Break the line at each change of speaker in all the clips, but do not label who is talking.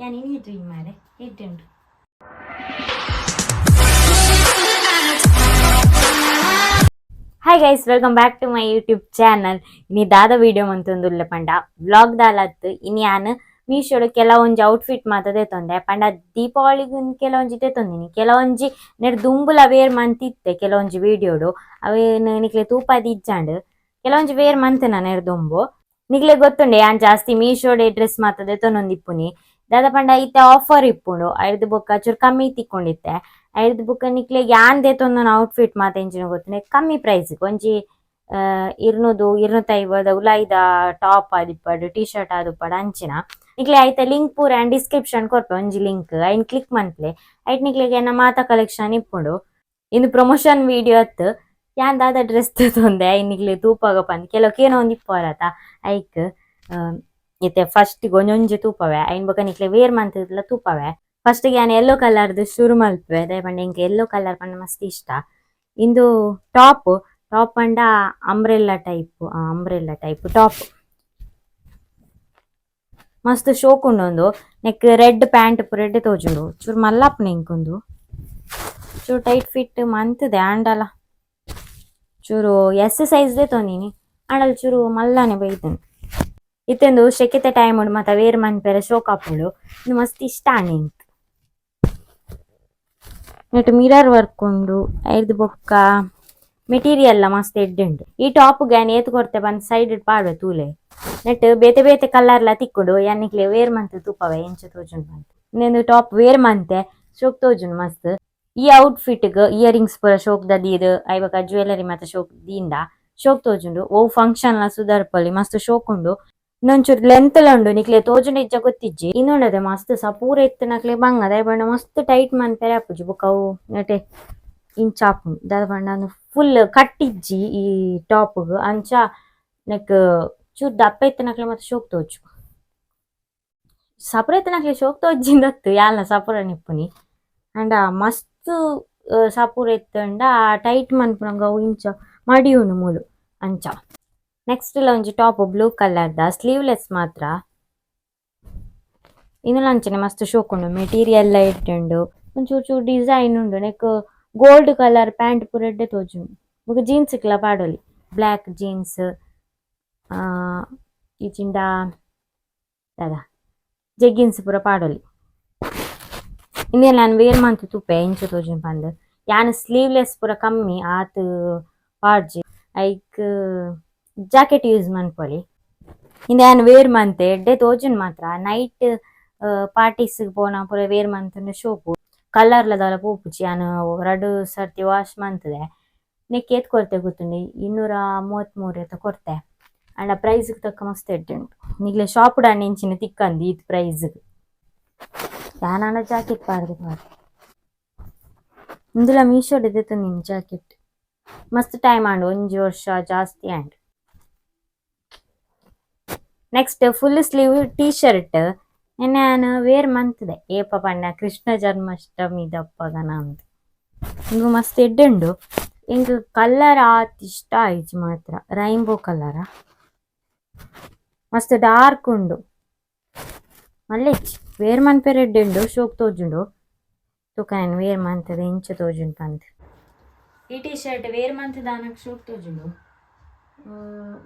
ಯಾನ್ ಇನಿ ತೂಯಿ ಮಾರೆ ಎಡ್ಡೆ. Hi guys, welcome back to my YouTube channel. ಇನಿ ದಾದ ವಿಡಿಯೋ ಮಂತೊಂದುಲ್ಲೆ ಪಂಡ ವ್ಲಾಗ್ ದಾಲತ್. ಇನಿ ಯಾನ್ ಮೀಶೋಡು ಕೆಲವೊಂಜಿ ಔಟ್ಫಿಟ್ ಮಾತ ದೆತೊಂದೆ. ಪಂಡ ದೀಪಾವಳಿಗ್ ಕೆಲವೊಂಜಿ ದೆತೊಂದಿನಿ, ಕೆಲವೊಂಜಿ ನೆಡ್ ದುಂಬುಲ ವೇರ್ ಮಂತಿತ್ತೆ. ಕೆಲವೊಂಜಿ ವಿಡಿಯೋಡು ಅವೇನ್ ನಿಕ್ಲೆ ತೂಪಾದ್ ಇಜ್ಜಾಂಡ್. ಕೆಲವೊಂಜಿ ವೇರ್ ಮಂತೆನ ನೆರ್ ದುಂಬು. ನಿಕ್ಲೆ ಗೊತ್ತುಂಡೆ ಯಾನ್ ಜಾಸ್ತಿ ಮೀಶೋಡೆ ಡ್ರೆಸ್ ಮಾತ ದೆತೊನೊಂದಿಪ್ಪುನಿ. ದಾದ ಪಂಡ ಇತ್ತೆ ಆಫರ್ ಇಪ್ಪುಂಡು, ಐರ್ದ್ ಬೊಕ್ಕ ಚೂರು ಕಮ್ಮಿ ತಿಕ್ಕೊಂಡಿತ್ತೆ. ಐರ್ದ್ ಬೊಕ್ಕ ನಿಕ್ಲೆ ಯಾನ್ ದೆತೊಂದಿನ ಔಟ್ಫಿಟ್ ಮಾತ ಎಂಚಿನ ಗೊತ್ತುಂಡೆ? ಕಮ್ಮಿ ಪ್ರೈಸ್ ಒಂಜಿ 200, 250 ಉಲಾಯಿದ ಟಾಪ್ ಆದಿಪ್ಪಡ್, ಟಿ ಶರ್ಟ್ ಆದಿಪ್ಪಡ್ ಅಂಚಿನ. ನಿಕ್ಲೆ ಐತ ಲಿಂಕ್ ಪೂರ ಯಾನ್ ಡಿಸ್ಕ್ರಿಪ್ಷನ್ ಕೊರ್ಪೆ. ಒಂಜಿ ಲಿಂಕ್, ಐನ್ ಕ್ಲಿಕ್ ಮನ್ಪುಲೆ. ಐಟ್ ನಿಕ್ಲೆಗ್ ಎನ್ನ ಮಾತ ಕಲೆಕ್ಷನ್ ಇಪ್ಪುಂಡು. ಇಂದು ಪ್ರಮೋಷನ್ ವಿಡಿಯೋ ಅತ್ತ್. ಯಾನ್ ದಾದ ಡ್ರೆಸ್ ತಕೊಂಡೆ ಐನ್ ನಿಕ್ಲೆ ತೂಪಾಗ ಪಂದ್. ಕೆಲವು ಕೇನೊಂದು ಇಪ್ಪುವರತ, ಐಕ್ ಇತ್ತೆ ಫಸ್ಟ್ ಒಂಜೊಂಜಿ ತೂಪವೆ, ಐನ್ ಬೊಕ ನಿಕ್ಲೆ ವೇರ್ ಮಂತುದ್ಲ ತೂಪವೆ. ಫಸ್ಟ್ ಯಾನ್ ಯೆಲ್ಲೋ ಕಲರ್ದು ಶುರು ಮಲ್ಪುವೆ. ದಾಯೆ ಪಂಡ ಎಂಕ್ ಯೆಲ್ಲೋ ಕಲರ್ ಪಂಡ ಮಸ್ತ್ ಇಷ್ಟ. ಇಂದು ಟಾಪ್. ಟಾಪ್ ಪಂಡ umbrella type, umbrella type top. ಮಸ್ತ್ ಶೋಕ್ ಉಂಡು ಉಂದು. ನೆಕ್ ರೆಡ್ ಪ್ಯಾಂಟ್ ಪೂರ ಎಡ್ಡೆ ತೋಜುಂಡು. ಚೂರು ಮಲ್ಲಪ್ಪುನ ಎಂಕ್ ಉಂದು. ಚೂರು ಟೈಟ್ ಫಿಟ್ ಮಂತುದೆ. ಆಂಡಲ ಚೂರು ಎಸ್ ಸೈಜ್ ದೆತೊಂದಿನಿ, ಆಂಡಲ ಚೂರು ಮಲ್ಲನೆ ಬೈದುಂಡು. ಇತ್ತೆಂದು ಶೆಕೆತ ಟೈಮ್ ಉಂಡು, ಮಾತ ವೇರ್ ಮನ್ಪೆರೆ ಶೋಕ್ ಆಪುಂಡು. ಇಂದು ಮಸ್ತ್ ಇಷ್ಟ ಆಂಡ್ ಎಂಕ್. ನೆಟ್ ಮಿರರ್ ವರ್ಕ್ ಉಂಡು. ಐರ್ದ್ ಬೊಕ್ಕ ಮೆಟೀರಿಯಲ್ ಲ ಮಸ್ತ್ ಎಡ್ಡೆ ಉಂಡು. ಈ ಟಾಪ್ ಯಾನ್ ಏತ್ ಕೊರ್ತೆ ಪಂದ್ ಸೈಡ್ ಪಾಡ್ವೆ, ತೂಲೆ. ನೆಟ್ ಬೇತೆ ಬೇತೆ ಕಲರ್ ಲ ತಿಕ್ಕುಂಡು. ಯಾನ್ ನಿಕ್ಲೆ ವೇರ್ ಮಂತ್ ತೂಪವೆ, ಎಂಚ ತೋಜುಂಡು ಪಂದ್. ಇಂದೊಂದು ಟಾಪ್ ವೇರ್ ಮಂತೆ, ಶೋಕ್ ತೋಜುಂಡು ಮಸ್ತ್. ಈ ಔಟ್ಫಿಟ್ ಗ್ ಇಯರಿಂಗ್ಸ್ ಪೂರ ಶೋಕ್ ದ ದೀದ್, ಐಬೊಕ ಜ್ಯುವೆಲರಿ ಮಾತ ಶೋಕ್ ದೀಂಡ ಶೋಕ್ ತೋಜುಂಡು. ಒವು ಫಂಕ್ಷನ್ ಲ ಸುದರ್ಪೊಲಿ, ಮಸ್ತ್ ಶೋಕ್ ಉಂಡು. ಇನ್ನೊಂಚೂರು ಲೆಂತ್ ಲ ಉಂಡು. ನಿಕ್ಲೆ ತೋಜುಂಡ ಇಜ್ಜ ಗೊತ್ತಿಜ್ಜಿ. ಇನ್ನೊಂಡದೆ ಮಸ್ತ್ ಸಪೂರ ಇತ್ತಿನಕ್ಲೆ ಬಂಗ. ದಾಯೆ ಪಂಡ ಮಸ್ತ್ ಟೈಟ್ ಮನ್ಪೆರೆ ಆಪುಜಿ. ಬೊಕ ಅವು ನೆಟೆ ಇಂಚ ಆಪುಂಡು. ದಾದ ಪಂಡ ಫುಲ್ ಕಟ್ಟಿಜ್ಜಿ ಈ ಟಾಪ್ ಗ್. ಅಂಚ ನೆಕ್ ಚೂರು ದಪ್ಪ ಇತ್ತಿನಕ್ಲೆ ಮಾತ ಶೋಕ್ ತೋಜು. ಸಪುರ ಇತ್ತಿನಕ್ಲೆ ಶೋಕ್ ತೋಜಿಂದತ್ತು, ಯಾಲ್ನ ಸಪುರ ನಿಪ್ಪುನಿ. ಅಂಡ ಮಸ್ತ್ ಸಪುರ ಇತ್ತುಂಡ ಟೈಟ್ ಮನ್ಪುನಗ ಅವು ಇಂಚ ಮಡಿಯುಂಡು ಮೂಲು ಅಂಚ. ನೆಕ್ಸ್ಟ್ ಲ ಒಂಜಿ ಟಾಪ್, ಬ್ಲೂ ಕಲರ್ ದ, ಸ್ಲೀವ್ಲೆಸ್ ಮಾತ್ರ. ಇಂದುಲ ಅಂಚನೆ ಮಸ್ತ್ ಶೋಕ್ ಉಂಡು. ಮೆಟೀರಿಯಲ್ ಲ ಎಡ್ಡೆ ಉಂಡು. ಒಂಚೂರು ಚೂರು ಡಿಸೈನ್ ಉಂಡು. ನೆಕ್ ಗೋಲ್ಡ್ ಕಲರ್ ಪ್ಯಾಂಟ್ ಪೂರ ಎಡ್ಡೆ ತೋಜುಂಡು. ಬೊಕ ಜೀನ್ಸ್ ಲ ಪಾಡೊಲಿ, ಬ್ಲ್ಯಾಕ್ ಜೀನ್ಸ್ ಇಜಿಂಡ ದಾದ ಜೆಗ್ಗಿನ್ಸ್ ಪೂರ ಪಾಡೊಲಿ. ಇಂದೆನ್ ಯಾನ್ ವೇರ್ ಮಂತ್ ತೂಪೆ, ಎಂಚ ತೋಜುಂಡು ಪಂದ್. ಯಾನ್ ಸ್ಲೀವ್ಲೆಸ್ ಪೂರ ಕಮ್ಮಿ ಆತ್ ಪಾಡ್ಜಿ. ಐಕ್ ಜಾಕೆಟ್ ಯೂಸ್ ಮನ್ಪೊಲಿ. ಇಂದೆ ಯಾನ್ ವೇರ್ ಮಂತೆ, ಎಡ್ಡೆ ತೋಜುಂಡು ಮಾತ್ರ. ನೈಟ್ ಪಾರ್ಟೀಸ್ ಪೋನ ಪೂರ ವೇರ್ ಮಂತುಂಡ ಶೋಕು. ಕಲರ್ ಲ ದಾಲ ಪೋಪುಜಿ. ಯಾನ್ ರಡ್ಡ್ ಸರ್ತಿ ವಾಶ್ ಮಂತುದೆ. ನೆಕ್ ಏತ್ ಕೊರ್ತೆ ಗೊತ್ತುಂಡೆ? 233 ಏತ ಕೊರ್ತೆ. ಆಂಡ ಪ್ರೈಸ್ ತಕ್ಕ ಮಸ್ತ್ ಎಡ್ಡೆ ಉಂಟು. ನಿಕ್ಲೆ ಶಾಪ್ ಡ್ ಆಂಡ ಇಂಚಿನ ತಿಕ್ಕಂದ್ ಈತ್ ಪ್ರೈಸ್. ಯಾನಾಂಡ ಜಾಕೆಟ್ ಪಾಡ್ದೆ ಪಾಡ್. ಇಂದುಲ ಮೀಶೋಡ್ ದೆತೊಂದಿನಿ ಜಾಕೆಟ್. ಮಸ್ತ್ ಟೈಮ್ ಆಂಡ್, ಒಂಜಿ ವರ್ಷ ಜಾಸ್ತಿ and. Next full sleeve T shirt. ನೆನ್ನೆ ಯಾನ್ ವೇರ್ ಮಂತುದೆ. ಏಪ ಪಂಡ ಕೃಷ್ಣ ಜನ್ಮಾಷ್ಟಮಿ ದಪ್ಪಗನ ಅಂದ್. ಇಂದು ಮಸ್ತ್ ಎಡ್ಡೆ ಉಂಡು. ಎಂಕ್ ಕಲರ್ ಆತ್ ಇಷ್ಟ ಆಯಿಜಿ ಮಾತ್ರ. ರೈನ್ಬೋ ಕಲರ್ ಮಸ್ತ್ ಡಾರ್ಕ್ ಉಂಡು. ಮಲ್ಲೆಚ್ಚಿ ವೇರ್ ಮನ್ಪೆರೆ ಎಡ್ಡೆ ಉಂಡು, ಶೋಕ್ ತೋಜುಂಡು. ತೂಕ, ಯಾನ್ ವೇರ್ ಮಂತುದೆ, ಎಂಚ ತೋಜುಂಡು ಪಂದ್. ಈ ಟಿ ಶರ್ಟ್ ವೇರ್ ಮಂತುದಾನಕ್ ಶೋಕ್ ತೋಜುಂಡು.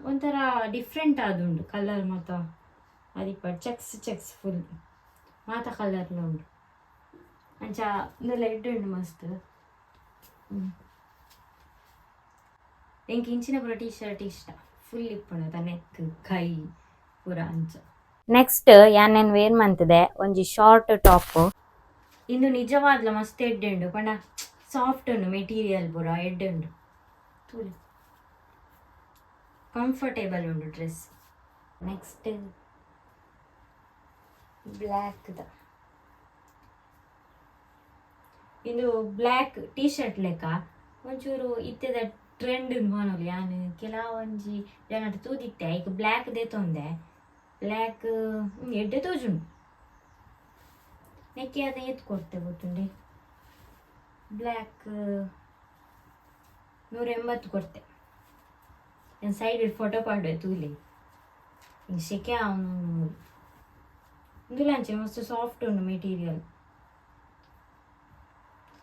ಒಂಥರ ಡಿಫ್ರೆಂಟ್ ಆದುಂಡು ಕಲರ್ ಮಾತ. ಅದಿಪ್ಪ ಚೆಕ್ಸ್ ಚೆಕ್ಸ್ ಫುಲ್ ಮಾತ ಕಲರ್ಲ ಉಂಡು. ಅಂಚ ಇಂದೆಲ್ಲ ಎಡ್ಡೆ ಉಂಡು ಮಸ್ತ್. ಎಂಕ್ ಇಂಚಿನ ಪೂರ ಟಿ ಶರ್ಟ್ ಇಷ್ಟ, ಫುಲ್ ಇಪ್ಪುಂಡು ನೆಕ್, ಕೈ ಪೂರ ಅಂಚ. ನೆಕ್ಸ್ಟ್ ಯಾನ್ ವೇರ್ ಮಂತುದೆ ಒಂಜಿ ಶಾರ್ಟ್ ಟಾಪ್. ಇಂದು ನಿಜವಾದ್ಲ ಮಸ್ತ್ ಎಡ್ಡೆ ಉಂಡು. ಪಂಡ ಸಾಫ್ಟ್ ಉಂಡು ಮೆಟೀರಿಯಲ್ ಪೂರ ಎಡ್ಡೆ ಉಂಡು. ತೂಲೆ, ಕಂಫರ್ಟೇಬಲ್ ಉಂಡು ಡ್ರೆಸ್. ನೆಕ್ಸ್ಟ್ ಬ್ಲ್ಯಾಕ್ ದ. ಇಂದು ಬ್ಲ್ಯಾಕ್ ಟಿ ಶರ್ಟ್ ಲೆಕ್ಕ. ಒಂಚೂರು ಇತ್ತೆದ ಟ್ರೆಂಡ್ ಪನೊಲಿ. ಯಾನ್ ಕೆಲವೊಂಜಿ ಜನಟ್ ತೂದಿತ್ತೆ, ಐಕ್ ಬ್ಲ್ಯಾಕ್ ದೆತೊಂದೆ. ಬ್ಲ್ಯಾಕ್ ಎಡ್ಡೆ ತೋಜುಂಡು. ನೆಕ್ಕೆ ಅದ ಏತ್ ಕೊರ್ತೆ ಗೊತ್ತುಂಡೆ? ಬ್ಲ್ಯಾಕ್ 180 ಕೊರ್ತೆ. ಸೈಡ್ ಫೋಟೋ ಪಾಡುವೆ, ತೂಲೆ. ಸೆಕೆ ಅವನು. ಇಂದುಲ ಮಸ್ತ್ ಸಾಫ್ಟ್ ಉಂಡು ಮೆಟೀರಿಯಲ್.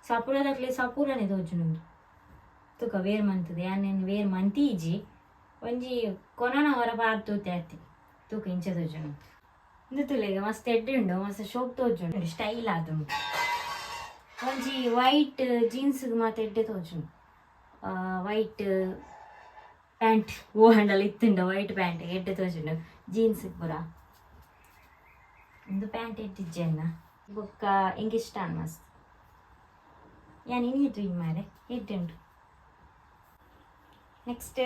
ಸಪುರದಕ್ಲೆ ಸಪೂರನೆ ತೋಜುಂಡು. ತುಕ ವೇರ್ ಮಂತದೆ ಯಾನ್ ವೇರ್ ಮಂತೀಜಿ ಒಂಜಿ ಕೊನನ ಹೊರ ಪಾರ್ ತೂತೆ ಅತ್ತಿ. ತೂಕ ಇಂಚ ತೋಜುಂಡು. ಇಂದು ತುಲೆಗೆ ಮಸ್ತ್ ಎಡ್ಡೆ ಉಂಡು, ಮಸ್ತ್ ಶೋಕ್ ತೋಜುಂಡು, ಸ್ಟೈಲ್ ಆದುಂಡು. ಒಂಜಿ ವೈಟ್ ಜೀನ್ಸ್ ಮಾತ ಎಡ್ಡೆ ತೋಜುಂಡು. ವೈಟ್ ಪ್ಯಾಂಟ್ ಓ ಹಂಡಲ್ ಇತ್ತುಂಡು, ವೈಟ್ ಪ್ಯಾಂಟ್ ಎಡ್ಡೆ ತೋಜುಂಡು ಜೀನ್ಸ್ ಪೂರ. ಇಂದು ಪ್ಯಾಂಟ್ ಎಡ್ಡಿಜ್ಜೆನ್ನ ಬೊಕ್ಕ ಎಂಕ್ ಇಷ್ಟ ಮಸ್ತ್. ಯಾನ್ ಇನಿ ತೂಯಿ ಮಾರೆ ಎಡ್ಡೆ ಉಂಡು. ನೆಕ್ಸ್ಟ್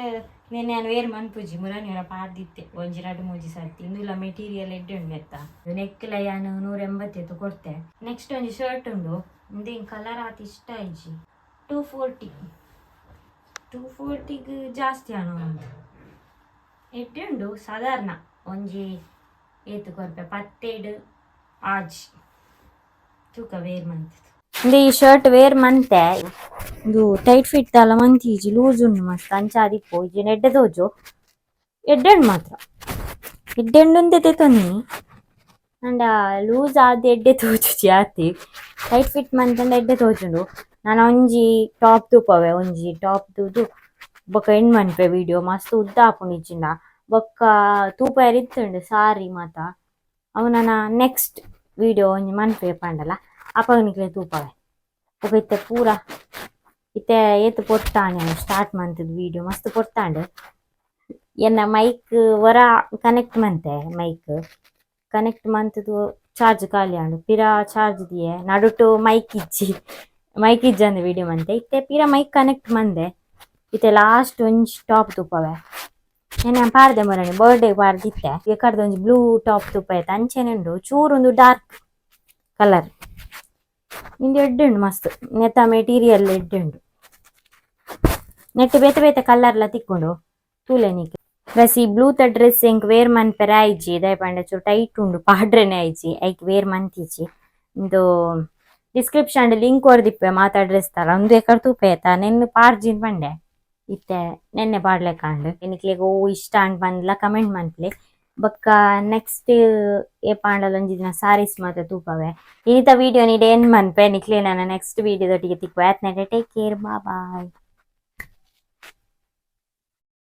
ನೆನ್ನೆ ನಾನು ವೇರ್ ಮನ್ಪುಜಿ ಮುರಾನಿಯರ ಪಾಡ್ದಿತ್ತೆ ಒಂಜಿ ರಡ್ಡ್ ಮೂಜಿ ಸರ್ತಿ. ಇಂದುಲ ಮೆಟೀರಿಯಲ್ ಎಡ್ಡೆ ಉಂಡು ಎತ್ತ. ನೆಕ್ಲ ಯಾನ್ 180 ಕೊರ್ತೆ. ನೆಕ್ಸ್ಟ್ ಒಂಜಿ ಶರ್ಟ್ ಉಂಡು. ಇಂದು ಕಲರ್ ಆತ್ ಇಷ್ಟ ಆಯ್ಜಿ. 240, 240ಗ್ ಜಾಸ್ತಿ ಆನು ಉಂಡು. ಎಡ್ಡೆ ಉಂಡು ಸಾಧಾರಣ. ಒಂಜಿ ಏತ್ ಕೊರ್ಪೆ ಪತ್ತೇಡು ಆಜಿ. ತೂಕ ವೇರ್ ಮಂತದ್ದು. ಇಂದು ಈ ಶರ್ಟ್ ವೇರ್ ಮಂತೆ. ಇಂದು ಟೈಟ್ ಫಿಟ್ ದಾಲ ಮಂತಿಜಿ, ಲೂಸ್ ಉಂಡು ಮಸ್ತ್. ಅಂಚ ಆದಿಪ್ಪು ಇಜ್ಜಿ ಎಡ್ಡೆ ತೋಜು. ಎಡ್ಡೆ ಉಂಡು ಮಾತ್ರ, ಎಡ್ಡೆ ಉಂಡು ಅಂತೆ ತೇತೊನ್ನಿ. ಅಂಡ ಲೂಸ್ ಆದ್ ಎಡ್ಡೆ ತೋಜುಜಿ ಆತಿ. ಟೈಟ್ ಫಿಟ್ ಮಂತಂಡ ಎಡ್ಡೆ ತೋಜುಂಡು. ನಾನು ಒಂಜಿ ಟಾಪ್ ತೂಪವೆ, ಒಂಜಿ ಟಾಪ್ ತೂದು ಬೊಕ್ಕ ಎಂಡ್ ಮನ್ಪೆ ವಿಡಿಯೋ. ಮಸ್ತ್ ಉದ್ದ ಆಪುಂಡು ಇಜ್ಜಿಂಡ. ಬೊಕ್ಕ ತೂಪೆರ್ ಇತ್ತುಂಡು ಸಾರಿ ಮಾತ. ಅವು ನನ ನೆಕ್ಸ್ಟ್ ವಿಡಿಯೋ ಒಂಜಿ ಮನ್ಪೆ ಪಂಡಲ ಅಪಗ ನಿಕ್ಲೆ ತೂಪವೆ. ಬೊಕ ಇತ್ತೆ ಪೂರ ಇತ್ತೆ ಏತ್ ಪೊರ್ತಾಂಡ್ ಸ್ಟಾರ್ಟ್ ಮಂತುದು ವಿಡಿಯೋ, ಮಸ್ತ್ ಪೊರ್ತಾಂಡ್. ಎನ್ನ ಮೈಕ್ ಒರ ಕನೆಕ್ಟ್ ಮಂತೆ, ಮೈಕ್ ಕನೆಕ್ಟ್ ಮಂತುದು ಚಾರ್ಜ್ ಖಾಲಿ ಆಂಡ್. ಪಿರ ಚಾರ್ಜ್ ದಿಯೆ. ನಡುಟು ಮೈಕ್ ಇಜ್ಜಿ, ಮೈಕ್ ಇಜ್ಜಂದೆ ವಿಡಿಯೋ ಮಂತೆ. ಇತ್ತೆ ಪಿರ ಮೈಕ್ ಕನೆಕ್ಟ್ ಮಂದೆ. ಇತ್ತೆ ಲಾಸ್ಟ್ ಒಂಜಿ ಟಾಪ್ ತೂಪವೆ. ನೆನ್ನೆ ಪಾಡ್ದೆ ಮೊರನಿ ಬರ್ಡೇ ಪಾಡ್ದಿತ್ತೆ. ಎಕರ್ದ ಒಂಜಿ ಬ್ಲೂ ಟಾಪ್ ತೂಪಾಯ್ತು ಅಂಚೆನೆ ಉಂಡು. ಚೂರು ಒಂದು ಡಾರ್ಕ್ ಕಲರ್. ಇಂದು ಎಡ್ಡೆ ಉಂಡು ಮಸ್ತ್. ನೆತ್ತ ಮೆಟೀರಿಯಲ್ ಎಡ್ಡೆ ಉಂಡು. ನೆಟ್ ಬೇತೆ ಬೇತೆ ಕಲರ್ಲ ತಿಕ್ಕುಂಡು, ತೂಲೆ ನಿಕ್. ಬಸ್ ಈ ಬ್ಲೂತ ಡ್ರೆಸ್ ಎಂಕ್ ವೇರ್ ಮನ್ಪೆರೆ ಆಯ್ಜಿ. ದಾಯೆ ಪಂಡ ಚೂರು ಟೈಟ್ ಉಂಡು, ಪಾಡ್ರೆನೆ ಆಯ್ಜಿ, ಐಕ್ ವೇರ್ ಮಂತಿಜಿ. ಇಂದು ಡಿಸ್ಕ್ರಿಪ್ಷನ್ ಲಿಂಕ್ ಕೊರ್ದಿಪ್ಪೆ ಮಾತ ಡ್ರೆಸ್ ತರ. ಉಂದು ಎಕರ್ ತೂಪೆ ಆಯ್ತಾ. ನೆನ್ನೆ ಪಾಡ್ಜಿನ್ ಪಂಡೆ, ಇತ್ತೆ ನೆನ್ನೆ ಪಾಡ್ಲೆಕಾಂಡ್. ನಿಕ್ಲೆಗ್ ಓ ಇಷ್ಟ ಅಂಡ್ ಪಂದ್ಲ ಕಮೆಂಟ್ ಮನ್ಪುಲೆ. ಬೊಕ್ಕ ನೆಕ್ಸ್ಟ್ ಏಪಾಂಡಲ ಒಂಜಿ ದಿನ ಸಾರೀಸ್ ಮಾತ ತೂಪವೆ. ಇನಿತ ವಿಡಿಯೋ ನಿಡೆ ಎಂಡ್ ಮನ್ಪೆ. ನಿಕ್ಲೆ ನನ್ನ ನೆಕ್ಸ್ಟ್ ವಿಡಿಯೋದೊಟ್ಟಿಗೆ ತಿಕ್ಕುವೆ. ಆತ್ನೆಟ take care, bye.